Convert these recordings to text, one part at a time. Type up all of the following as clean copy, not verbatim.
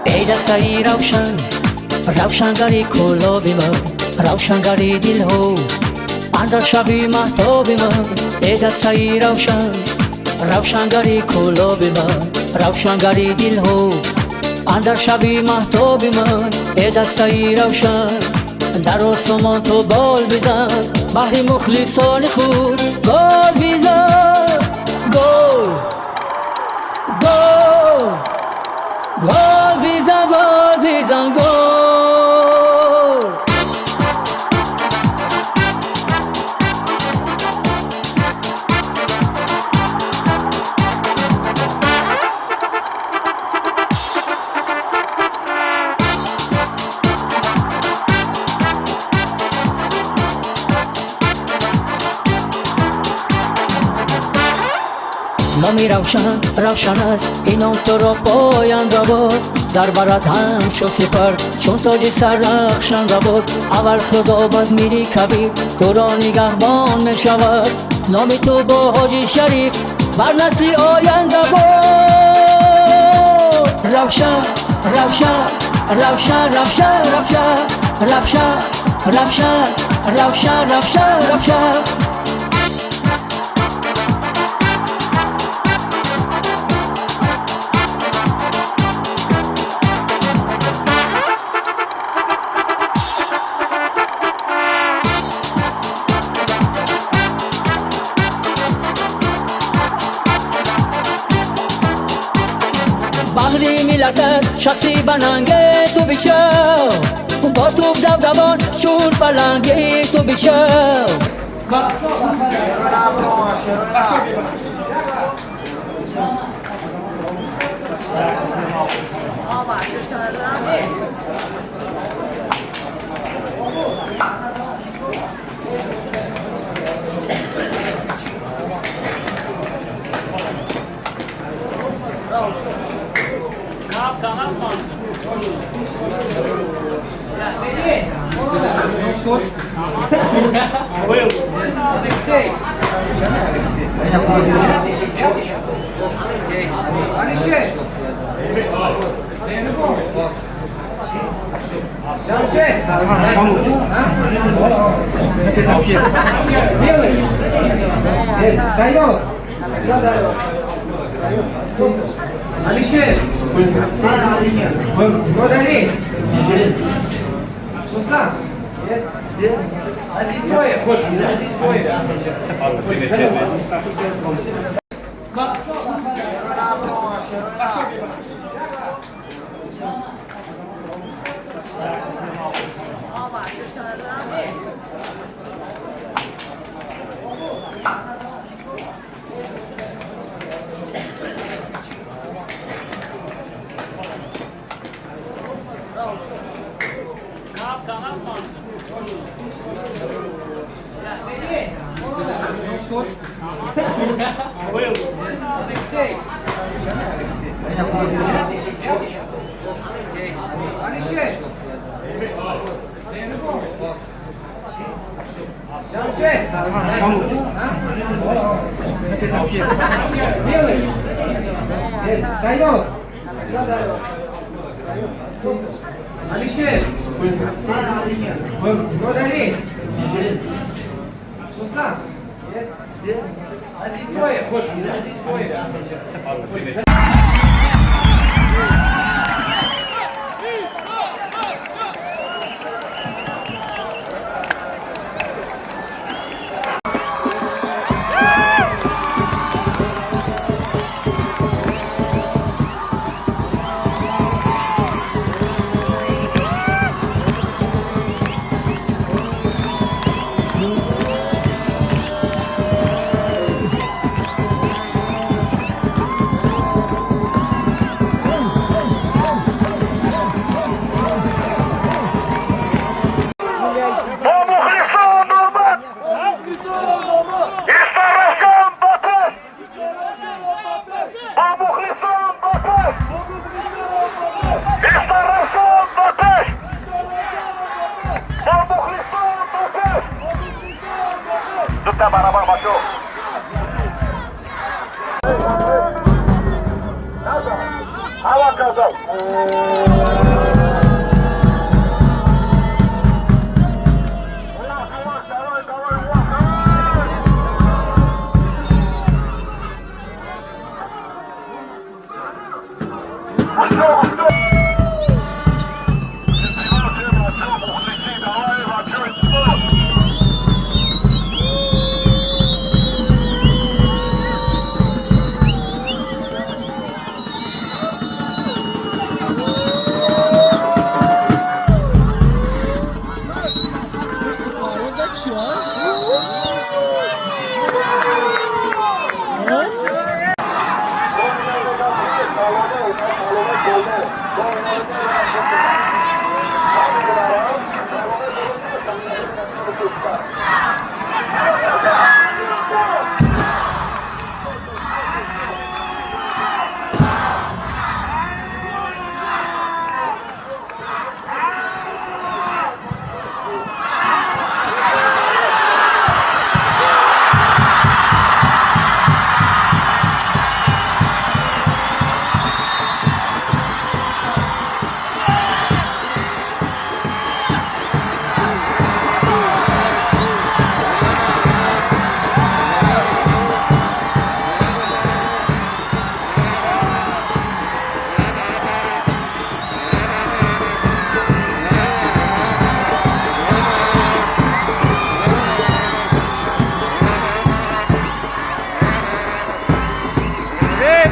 Эй дастаи равшан, равшангари кӯлоби ман, равшангари дилҳо андар шаби маҳтоби ман. Эй дастаи равшан, равшангари кӯлоби ман, равшангари дилҳо андар шаби маҳтоби ман. Эй дастаи равшан, дар осмон ту бол бизан, баҳри мухлисони худ гол бизан. Гол, гол, гол бизан, гол бизан, гол. Номи равшан равшан аст, инон туро поянда бод, дар барат ҳамчун сипар, чун тоҷи саррахшанда буд. Аввал худо, бад мири кабир туро нигаҳбон мешавад. Номи ту бо ҳоҷи шариф бар насли оянда бод. Равшан, равшан, равшан, равшан, равшан, равшан, равшан, равшан, равшан, равшан. Баҳри миллатат шахси бананге ту бишав, бо туб давдавон чун паланге ту бишав. Алишер! Муродали! Руслан! Азиз Боев! Азиз Боев! Алексей! Алишер! Джамшед! Встает! Алишер! Муродали! Руслан! Азиз Боев! Азиз Боев! Дута барабар бачо. Ҳава казал.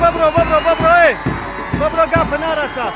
Бобро, бобро, бобро, эй! Бобро, гап нараса!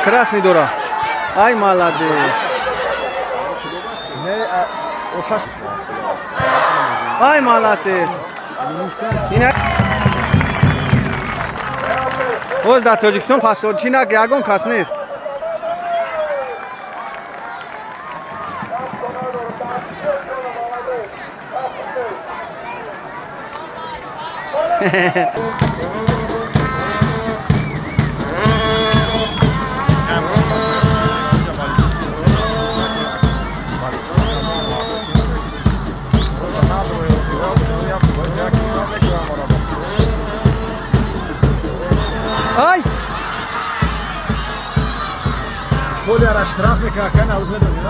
Красный дора. Ай, молодец. Ай, молодец. Ина боз дар Тоҷикистон пасочинак ягон кас нест. Ай! Поля штраф мекунад, кан алуз медонӣ?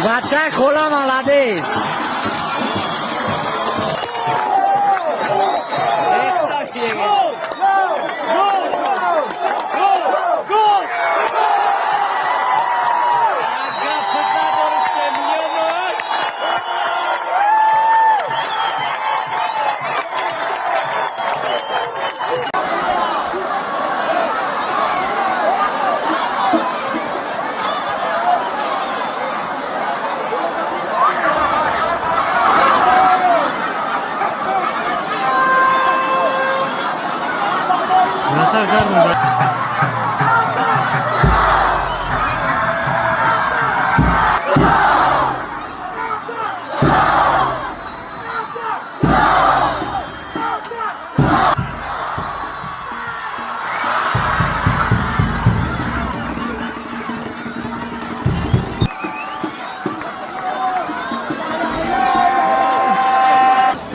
Бачаи хола молодец.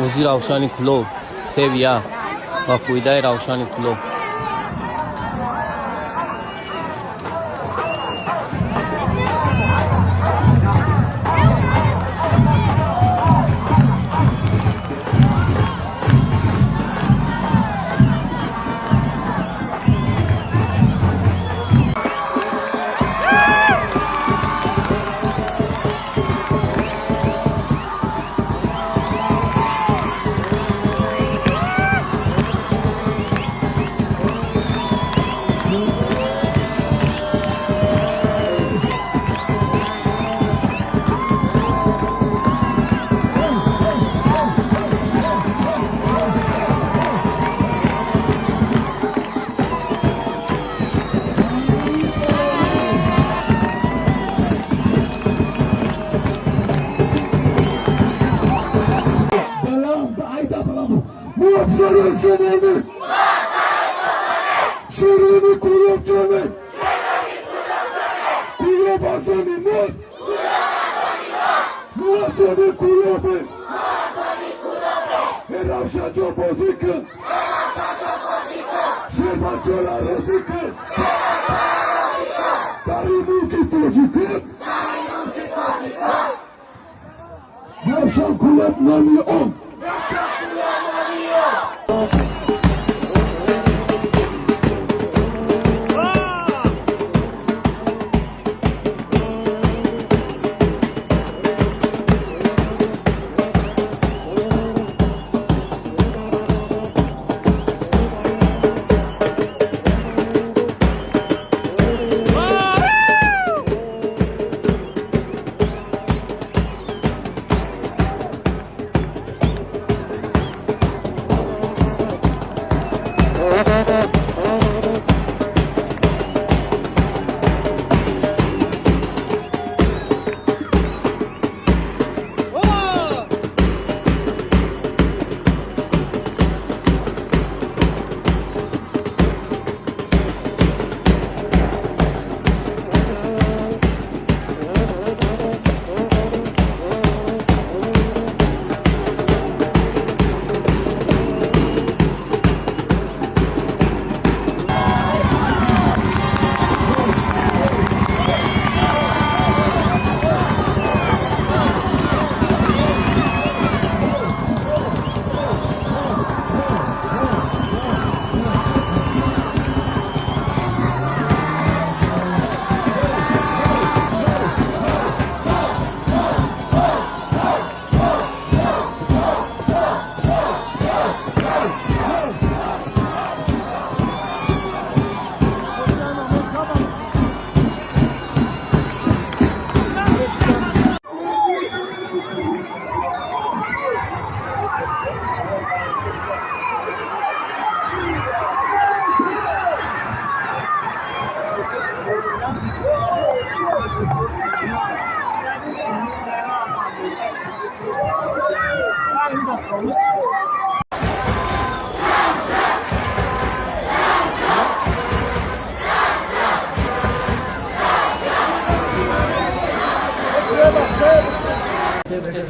Бозии Равшани Кӯлоб 3-1 ба фоидаи Равшани Кӯлоб.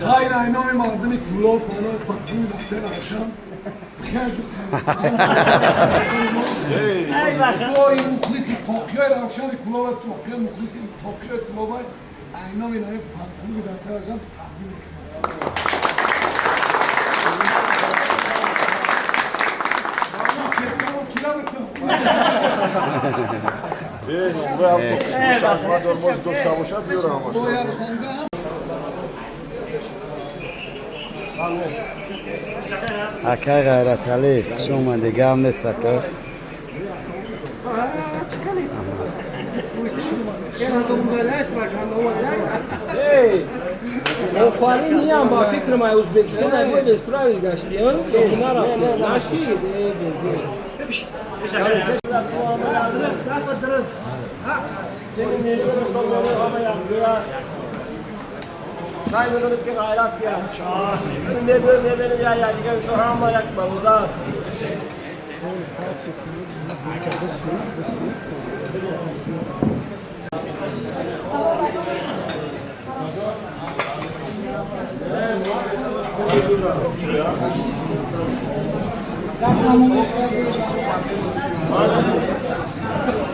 Хайрайнои мардуми Кӯлоб, онои фанклуби дастаи Равшан, хеле мухлиси тоқиёи Равшани Кӯлоб аст, тоқиёи мухлиси тоқиёи Кӯлоб айноми наи фанклуби дастаи Равшан тақдим мекунам. Акай Ғайраталӣ, шумо дигар нест, ака. Офарин, иам ба фикри ман Ӯзбекистон ай без правил гашти, ё ки нарафти? Нашид, без.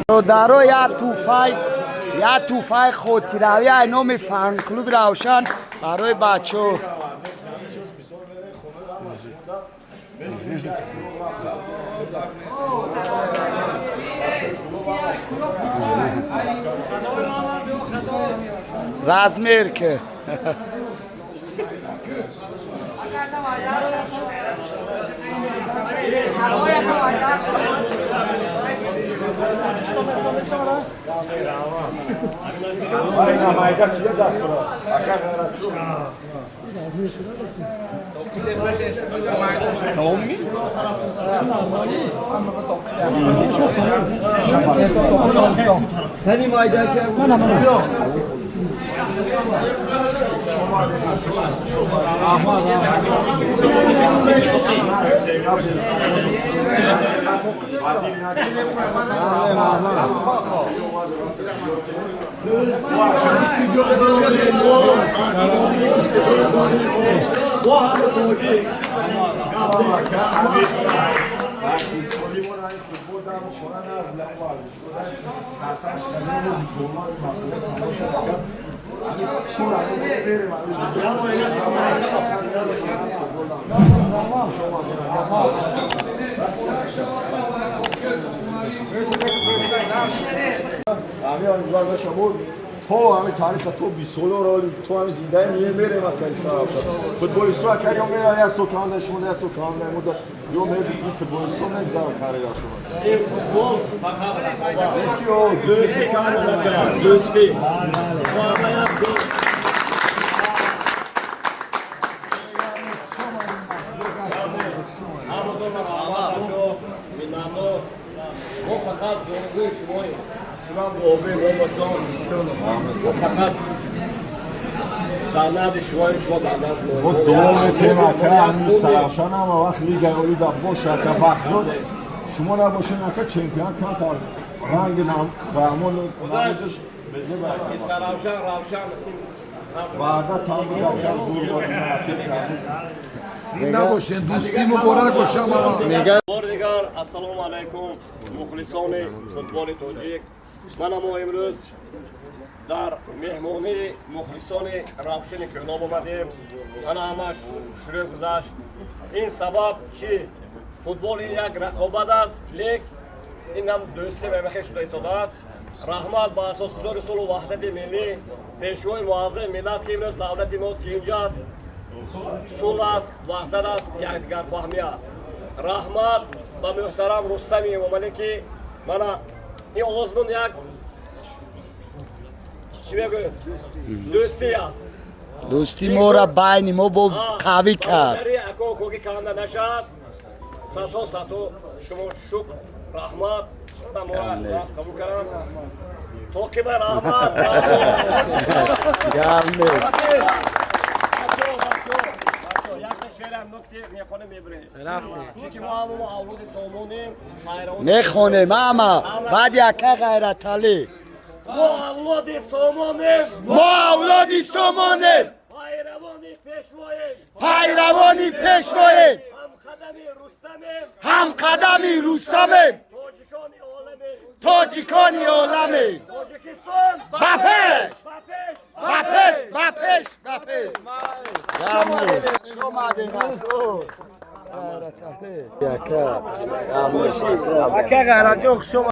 Бародаро, як туҳфаи, як туҳфаи хотиравӣ ай номи фан-клуби Равшан барои бачаҳо. Размер ки. То ҳами тариха то бисоло роли то ҳами зиндаи мие мерем акаи сарафта. Футболистҳо ака ё меран як сол команда шумо, як сол команда мо, ё ме футболистҳо мегзаранд карьера шумо. Ин футбол фақат рақобат. Дӯстӣ команда нашавад. Дӯстӣ. Мо фақат ҷонибои шумоем. Шумо обрӯи мо бошед. Мо фақат дар назди шумоем, шумо дар назди мо. Мо дуо мекунем ака, ҳамин Сарафшон ҳама вақт лигаи олӣ дар боша ака, вақт шумо набошед ака, чемпионат камтар ранги раҳмон намозаш безеба. Сарафшон Равшан ваъда там буд ака, зур Зинда бошед, дӯстӣ муборак бошад. Бор дигар ассалому алайкум мухлисони футболи тоҷик. Мана мо имрӯз дар меҳмонии мухлисони Равшани Кӯлоб омадем. Мана ҳамаш шурӯъ гузашт. Ин сабаб чи? Футбол ин як рақобат аст, лек ин ҳам дӯстӣ мемехе шуда истодааст. Раҳмат ба асосгузори сулҳу ваҳдати миллӣ, пешвои муаззами миллат, ки имрӯз давлати мо тинҷ аст, сулҳ аст, ваҳдат аст, якдигарфаҳмӣ аст. Раҳмат ба муҳтарам Рустами Эмомалӣ, ки мана ин озмун як чӣ мегӯем, дӯстӣ аст. Дӯстӣ моро байни мо бо қавӣ кард. Бародари ако коки канда нашад. Садҳо садҳо шумо шукр, раҳмат, моро қабул кардам. Тоқиба раҳмат. Гап нест. Мехонем ама баъди ака Ғайраталӣ. Мо авлоди Сомонем, мо авлоди Сомонем, пайравони пешвоем, пайравони пешвоем, ҳамқадами Рустамем, ҳамқадами Рустамем, тоҷикони оламем, тоҷикони оламем. Тоҷикистон ба пеш, ба пеш, ба пеш, ба пеш, ба пеш. Шомадем. Ака Ғайратҷон, хуш омадед.